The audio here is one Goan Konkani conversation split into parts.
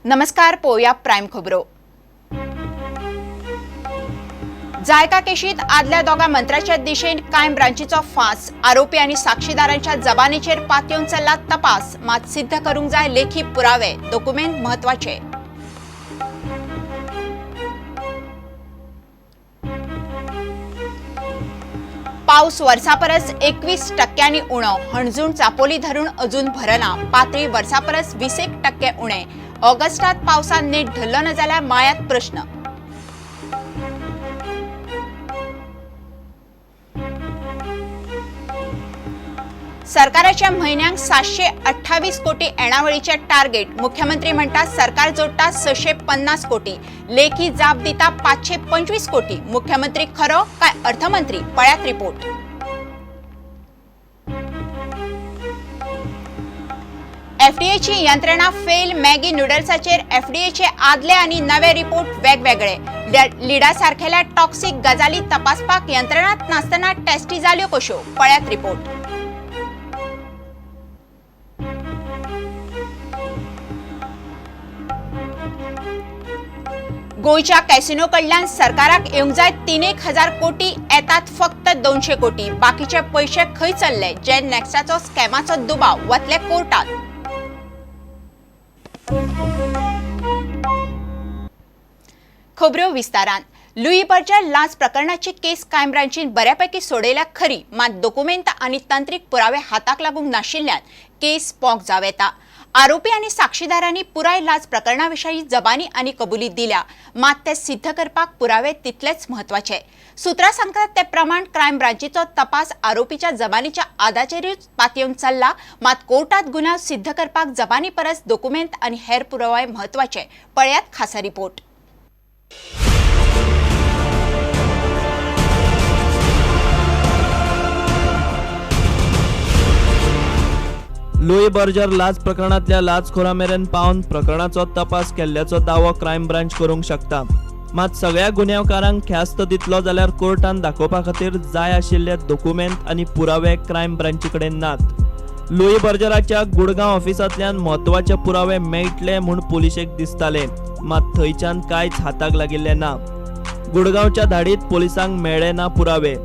नमस्कार, पळोवया प्रायम खबरो. जायका केशीत आदल्या दोगा मंत्र्याच्या दिशेन क्रायम ब्रांचीचो फांस. आरोपी आनी साक्षीदारांच्या जबानीचेर पातयेवन चल्ला तपास. मात सिद्ध करूंक जाय लेखी पुरावे, दोकुमेंत म्हत्वाचे. पावस वर्सापरस 21% उणो. हणजूण चापोली धरण अजून भरना. पातळी वर्सापरस 20% उणे. ऑगस्टात पावसान नीट धरलो ना जाल्यार मायात प्रश्न. सरकाराच्या म्हयन्यांक 728 कोटी येणावळीचे टार्गेट. मुख्यमंत्री म्हणटा सरकार जोडटा 650 कोटी, लेखी जाप दिता 525 कोटी. मुख्यमंत्री खरो काय अर्थमंत्री? पळयात रिपोर्ट. एफडीएची यंत्रणा फेल. मॅगी नुडल्साचेर एफडीएचे आदले आनी नवे रिपोर्ट वेगवेगळे. लिडा सारखेल्या टॉक्सिक गजाली तपासपाक यंत्रणात नासतना टेस्टी जाल्यो कश्यो? पळयात रिपोर्ट. गोंयच्या कॅसिनो कडल्यान सरकाराक येवंक जाय 3,000 कोटी, येतात फक्त 200 कोटी. बाकीचे पयशे खंय चल्ले? जे नेक्साचो स्कॅमाचो दुबाव, वतले कोर्टात. खबऱ्यो विस्तारान. लुई बर्जर लांच प्रकरणाची केस क्रायम ब्रांचीन बऱ्यापैकी सोडयल्या खरी, मात दोकुमेंत आनी तंत्रीक पुरावे हाताक लागूंक नाशिल्ल्यान केस पोंक जावं येता. आरोपी आनी साक्षीदारांनी पुराय लांच प्रकरणा विशीं जबानी आनी कबुली दिल्या, मात ते सिद्ध करपाक पुरावे तितलेच म्हत्वाचे. सुत्रां सांगतात ते प्रमाण क्रायम ब्रांचीचो तपास आरोपीच्या जबानीच्या आदाचेरूच पातयेवन चल्ला, मात कोर्टात गुन्यांव सिद्ध करपाक जबानी परस दोकुमेंत आनी हेर पुरावे म्हत्वाचे. पळयात खासा रिपोर्ट. लुई बर्जर लाच प्रकरणांतल्या लाचखोरा मेरेन पावन प्रकरणाचो तपास केल्ल्याचो दावो क्रायम ब्रांच करूंक शकता. मात सगळ्या गुन्यांवकारांक ख्यास्त दितलो जाल्यार कोर्टान दाखोवपा खातीर जाय आशिल्ले दोकुमेंत आनी पुरावे क्रायम ब्रांची कडेन नात. लुई बर्जराच्या गुडगांव ऑफिसांतल्यान म्हत्वाचे पुरावे मेळटले म्हूण पुलिशेक दिसताले, मात थंयच्यान कांयच हाताक लागिल्लें ना. गुडगांवच्या धाडीत पोलिसांक मेळ्ळे ना पुरावे.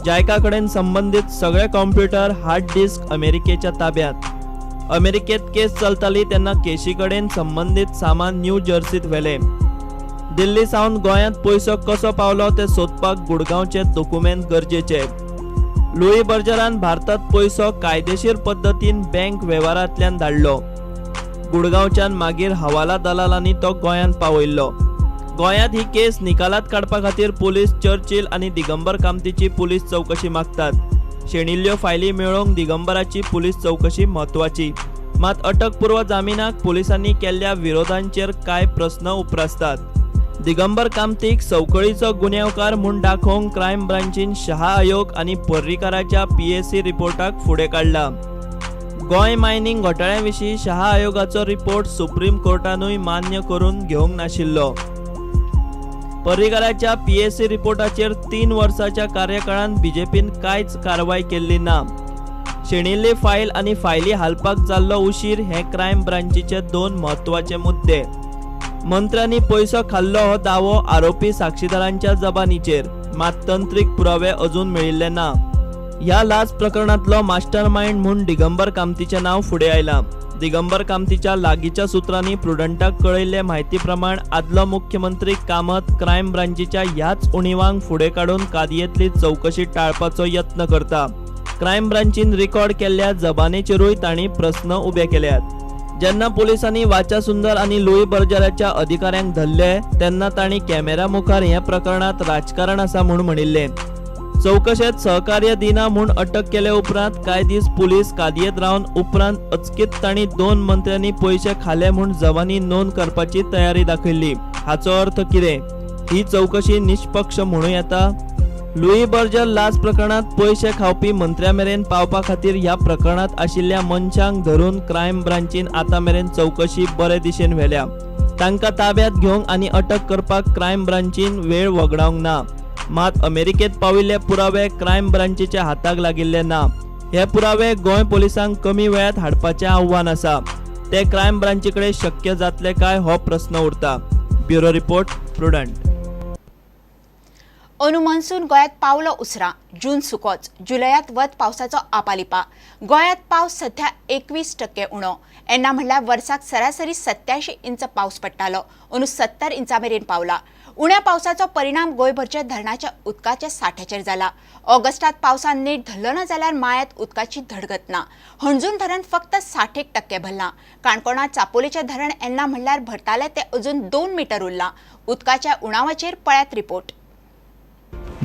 जायका कडेन संबंदीत सगळे कॉम्प्युटर, हार्ड डिस्क अमेरिकेच्या ताब्यात. अमेरिकेत केस चलताली तेन्ना केशी कडेन संबंदीत सामान न्यू जर्सीत व्हेलें. दिल्ली सावन गोंयांत पयसो कसो पावलो तें सोदपाक गुडगांवचे दोकुमेंत गरजेचे. लुई बर्जरान भारतात पयसो कायदेशीर पद्दतीन बँक वेव्हारांतल्यान धाडलो. गुडगांवच्यान मागीर हवाला दलालांनी तो गोंयांत पावयल्लो. गोंयांत ही केस निकालात काडपा खातीर पुलीस चर्चिल आनी दिगंबर कामतीची पुलीस चवकशी मागतात. शेणिल्ल्यो फायली मेळोवंक दिगंबराची पुलीस चवकशी म्हत्वाची, मात अटकपूर्व जामिनाक पुलिसांनी केल्ल्या विरोधांचेर कांय प्रस्न उप्रासतात. दिगंबर कामतीक संवकळीचो गुन्यांवकार म्हूण दाखोवंक क्रायम ब्रांचीन शहा आयोग आनी पर्रीकाराच्या पीएसी रिपोर्टाक फुडें काडला. गोंय मायनिंग घोटाळ्या विशीं शहा आयोगाचो रिपोर्ट सुप्रीम कोर्टानूय मान्य करून घेवंक नाशिल्लो. पर्रीकाराच्या पीएसी रिपोर्टाचेर 3 वर्सांच्या कार्यकाळांत बीजेपीन कांयच कारवाय केल्ली ना. शेणिल्ली फायल आनी फायली हालपाक जाल्लो उशीर हे क्रायम ब्रांचीचे 2 म्हत्वाचे मुद्दे. मंत्र्यांनी पयसो खाल्लो हो दावो आरोपी साक्षीदारांच्या जबानीचेर, मात तंत्रीक पुरावे अजून मेळिल्ले ना. ह्या लाच प्रकरणांतलो मास्टर मायंड म्हूण दिगंबर कामतीचें नांव फुडें आयलां. दिगंबर कामतीच्या लागींच्या सुत्रांनी प्रुडंटाक कळयल्ले म्हायती प्रमाण आदलो मुख्यमंत्री कामत क्रायम ब्रांचीच्या ह्याच उणिवांक फुडें काडून कादयेंतली चवकशी टाळपाचो यत्न करता. क्रायम ब्रांचीन रिकॉर्ड केल्ल्या जबानीचेरूय तांणी प्रस्न उबे केल्यात. जेन्ना पोलिसांनी वाचा सुंदर आनी लुई बर्जराच्या अधिकाऱ्यांक धरले तेन्ना तांणी कॅमेरा मुखार ह्या प्रकरणांत राजकारण आसा म्हूण म्हणिल्लें. चवकशेंत सहकार्य दिना म्हूण अटक केले उपरांत कांय दीस पुलीस कादयेंत रावन उपरांत अचकीत तांणी 2 मंत्र्यांनी पयशे खाले म्हूण जबानी नोंद करपाची तयारी दाखयल्ली. हाचो अर्थ कितें? ही चवकशी निष्पक्ष म्हणूं येता? लुई बर्जर लाच प्रकरणांत पयशे खावपी मंत्र्या मेरेन पावपा खातीर ह्या प्रकरणांत आशिल्ल्या मनशांक धरून क्रायम ब्रांचीन आतां मेरेन चवकशी बरे दिशेन व्हेल्या. तांकां ताब्यांत घेवंक आनी अटक करपाक क्रायम ब्रांचीन वेळ वगडावंक ना. मात अमेरिकेत पाविल्ले पुरावे क्रायम ब्रांचीच्या हाताक लागिल्ले ना. हे पुरावे गोंय पोलिसांक कमी वेळात हाडपाचें आव्हान आसा. ते क्रायम ब्रांची कडेन शक्य जातले काय हो प्रस्न उरता. Bureau report, Prudent. अंदू मॉन्सून गोंयांत पावलो उसरां. जून सुकोच, जुलयात वत पावसाचो आपालिपा. गोंयांत पावस सध्या 21% उणो. येन्ना म्हणल्यार वर्साक सरासरी 87 इंच पावस पडटालो, अंदू 70 इंचा मेरेन पावला. उण्या पावसाचो परिणाम गोंयभरच्या धरणाच्या उदकाच्या साठ्याचेर जाला. ऑगस्टात पावसान नेट धरलो ना जाल्यार माळ्यांत उदकाची धडगत ना. हणजूण धरण फक्त 60% भरलां. काणकोणांत चापोलीचें धरण येन्ना म्हणल्यार भरतालें तें अजून 2 मिटर उरलां. उदकाच्या उणावाचेर पळयात रिपोर्ट.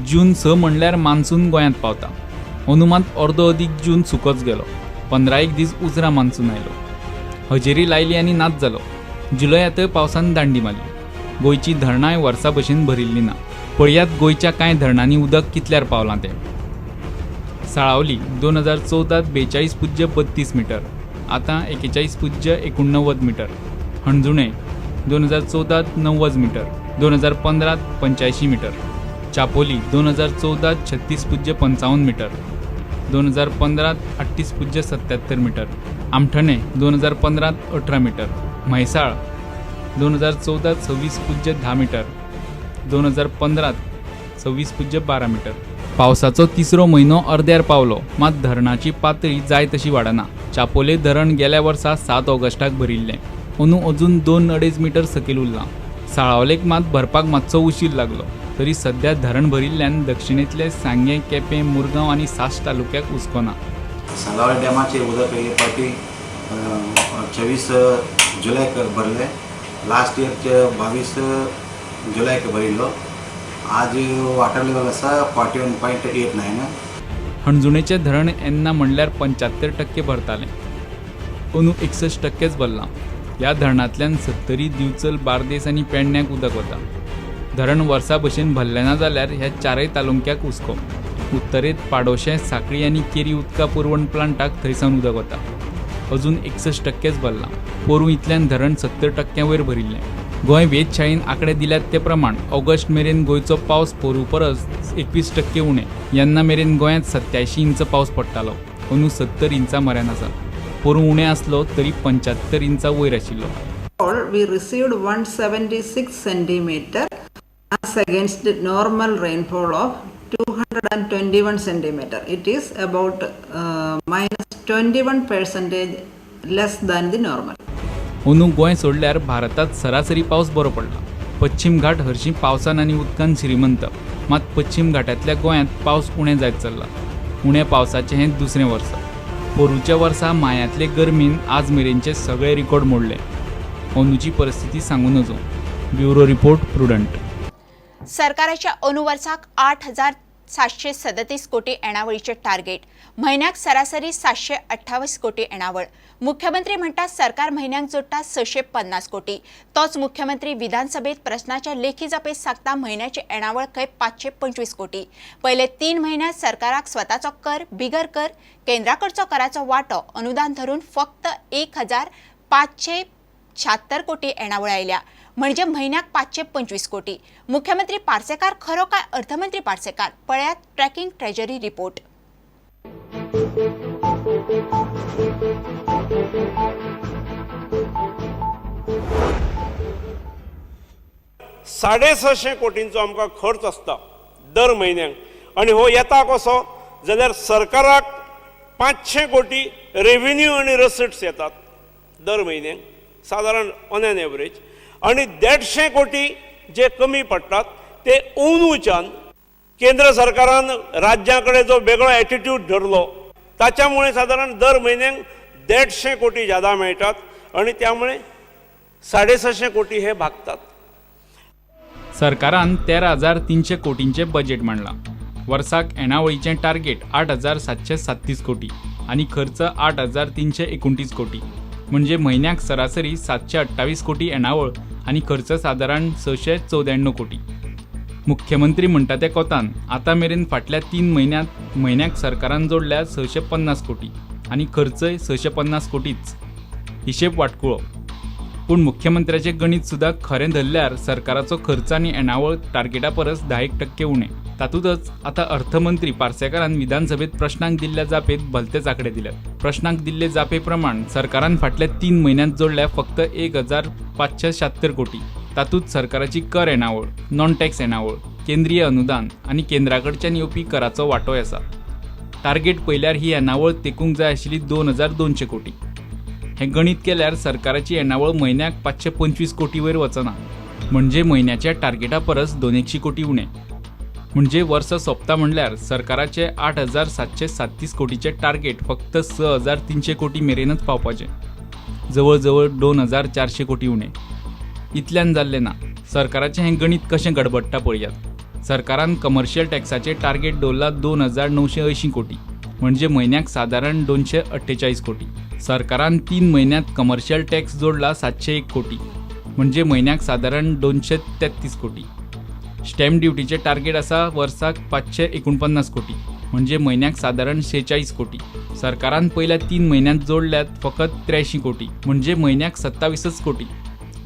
जून 6 म्हणल्यार मान्सून गोंयांत पावता. अंदू मात अर्दो अदीक जून सुकोच गेलो. 15 दीस उसरां मान्सून आयलो, हजेरी लायली आनी नाच जालो. जुलयांतय पावसान दांडी मारली. गोंयची धरणांय वर्सा भशेन भरिल्ली ना. पळयात गोंयच्या कांय धरणांनी उदक कितल्यार पावलां तें. साळावली 2014 42.32 मिटर, आतां 41.89 metre. Hanjunem 2014 90 metre, 2015 85 metre. Chapoli 2014 36.55 metre, 2015 38.77 metre. Amthane 2015 18 metre. Mhaisal 2014 26.10 metre, 2015 26.12 metre. पावसाचो तिसरो म्हयनो अर्द्यार पावलो, मात धरणाची पातळी जाय तशी वाडना. चापोले धरण गेल्या वर्सा 7 ऑगस्टाक भरिल्लें, अंदू अजून 2.5 मिटर सकयल उरलां. साळावलेक मात भरपाक मातसो उशीर लागलो तरी सध्या धरण भरिल्ल्यान दक्षिणेंतले सांगें, केपें, मुरगांव आनी साश्ट तालुक्याक हुस्को ना. सालावली डॅमाचेर उदक हे फावटी 26 जुलयाक भरलें. लास्ट इयरचे 22 जुलयाक भरिल्लो. आज वॉटर लेवल आसा 41.89. हणजुणेचें धरण येन्ना म्हणल्यार 75% भरतालें, अंदू 61% भरलां. ह्या धरणांतल्यान सत्तरी, दिवचल, बार्देस आनी पेडण्याक उदक वता. धरण वर्सा भशेन भरलें ना जाल्यार ह्या चारय तालुक्याक हुस्को. उत्तरेंत पाडोशें, साखळी आनी केरी उदका पुरवण प्लांटाक थंय सावन उदक वता. अजून 61% भरलां. पोरूं इतल्यान धरण 70% वयर भरिल्लें. गोंय वेधशाळेन आंकडे दिल्यात ते प्रमाण ऑगस्ट मेरेन गोंयचो पावस पोरूं परस 21% उणें. येन्ना मेरेन गोंयांत 87 इंच पावस पडटालो, अंदू 70 इंचा म्हऱ्यान आसा. पोरूं उणें आसलो तरी 75 इंचा वयर आशिल्लो. We received 176 centimeter as against the normal rainfall of 221 centimeter. It is about minus 21% less than the normal. अंदू गोंय सोडल्यार भारतांत सरासरी पावस बरो पडला. पश्चिम घाट हरशीं पावसान आनी उदकान श्रीमंत, मात पश्चिम घाटांतल्या गोंयांत पावस उणें जायत चल्ला. उण्या पावसाचें हें दुसरें वर्स. पोरूच्या वर्सा मायांतले गरमीन आज मेरेनचे सगळे रिकॉर्ड मोडले. अंदूची परिस्थिती सांगू नजो. Bureau report, Prudent. सरकाराच्या अंदू वर्साक 8,737 कोटी येणावळीचें टार्गेट, म्हयन्याक सरासरी 728 कोटी येणावळ. मुख्यमंत्री म्हणटा सरकार म्हयन्याक जोडटा 650 कोटी. तोच मुख्यमंत्री विधानसभेत प्रश्नाच्या लेखी जापेत सांगता म्हयन्याची येणावळ खंय 525 कोटी. पयले 3 म्हयन्यात सरकाराक स्वताचो कर, बिगर कर, केंद्राकडचो कराचो वांटो, अनुदान धरून फक्त 1,576 कोटी येणावळ आयल्या, म्हणजे म्हयन्याक 525 कोटी. मुख्यमंत्री पार्सेकार खरो काय अर्थमंत्री पार्सेकार? पळयात ट्रॅकिंग ट्रेजरी रिपोर्ट. 650 कोटींचो आमकां खर्च आसता दर म्हयन्याक, आनी हो येता कसो जाल्यार सरकाराक 500 कोटी रेव्हेन्यू आनी रसिट्स येतात दर म्हयन्याक सादारण ऑन एन एवरेज, आनी 150 कोटी जे कमी पडटात ते अंदूच्यान केंद्र सरकारान राज्यां कडेन जो वेगळो एटिट्यूड धरलो ताच्या मुळे सादारण दर म्हयन्याक 150 कोटी ज्यादा मेळटात आनी त्यामुळे 650 कोटी हे भागतात. सरकारान 13,300 कोटींचें बजेट मांडलां. वर्साक येणावळीचें टार्गेट 8,737 कोटी आनी खर्च 8,329 कोटी, म्हणजे म्हयन्याक सरासरी 728 कोटी येणावळ आनी खर्च सादारण 694 कोटी. मुख्यमंत्री म्हणटा त्या कोतान आतां मेरेन फाटल्या 3 म्हयन्यांत म्हयन्याक सरकारान जोडल्या 650 कोटी आनी खर्चय 650 कोटीच. हिशेब वाटकुळो, पूण मुख्यमंत्र्याचें गणीत सुद्दां खरें धरल्यार सरकाराचो खर्च आनी येणावळ टार्गेटा परस 10% उणें. तातूंतच आतां अर्थमंत्री पार्सेकारान विधानसभेत प्रश्नांक दिल्ल्या जापेत भलतेच आंकडे दिल्यात. प्रश्नांक दिल्ले जापे प्रमाण सरकारान फाटल्या 3 म्हयन्यांत जोडल्या फक्त 1576 कोटी. तातूंत सरकाराची कर येणावळ, नॉन टॅक्स येणावळ, केंद्रीय अनुदान आनी केंद्रा कडच्यान येवपी कराचो वांटोय आसा. टार्गेट पळयल्यार ही येणावळ तेकूंक जाय आशिल्ली 2200 कोटी. हें गणीत केल्यार सरकाराची येणावळ म्हयन्याक 525 कोटी वयर वचना, म्हणजे म्हयन्याच्या टार्गेटा परस 200 कोटी उणें. म्हणजे वर्स सोंपता म्हणल्यार सरकाराचे 8737 कोटीचे टार्गेट फक्त 6300 कोटी मेरेनच पावपाचें, जवळ जवळ 2400 कोटी उणें. इतल्यान जाल्लें ना. सरकाराचें हें गणीत कशें गडबडटा पळयात. सरकारान कमर्शियल टॅक्साचें टार्गेट दवरलां 2980 कोटी, म्हणजे म्हयन्याक सादारण 248 कोटी. सरकारान 3 म्हयन्यांत कमर्शियल टॅक्स जोडला 701 कोटी, म्हणजे म्हयन्याक सादारण 233 कोटी. स्टॅम्प ड्युटीचें टार्गेट आसा वर्साक 549 कोटी, म्हणजे म्हयन्याक सादारण 46 कोटी. सरकारान पयल्या 3 म्हयन्यांत जोडल्यात फकत 83 कोटी, म्हणजे म्हयन्याक 27 कोटी.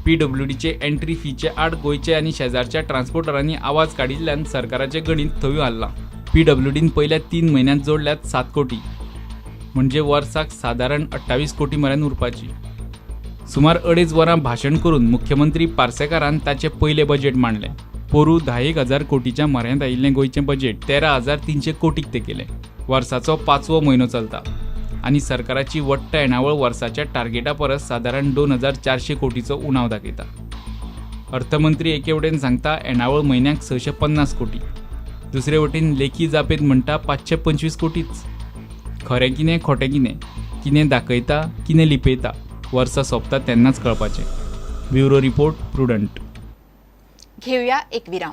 पीडब्ल्यूडीचे एंट्री फीचे आड गोंयचे आनी शेजारच्या ट्रान्सपोर्टरांनी आवाज काडिल्ल्यान सरकाराचें गणीत थंय हाल्लां. पीडब्ल्यूडीन पयल्या 3 म्हयन्यांत जोडल्यात 7 कोटी, म्हणजे वर्साक सादारण 28 कोटी मेरेन उरपाची. सुमार 2.5 वरां भाशण करून मुख्यमंत्री पार्सेकारान ताचें पयलें बजेट मांडलें. पोरू 10,000 कोटीच्या म्हऱ्यांत आयिल्लें गोंयचें बजेट 13,300 कोटीक तेंकयलें. वर्साचो 5वो म्हयनो चलता आनी सरकाराची वट्ट येणावळ वर्साच्या टार्गेटा परस सादारण 2400 कोटीचो उणाव दाखयता. अर्थमंत्री एके वटेन सांगता येणावळ म्हयन्याक 650 कोटी, दुसरे वटेन लेखी जापेंत म्हणटा 525 कोटीच. खरें कितें खोटें कितें, कितें दाखयता कितें लिपयता, वर्सां सोंपता तेन्नाच कळपाचें. Bureau report, Prudent. घेवया एक विराम.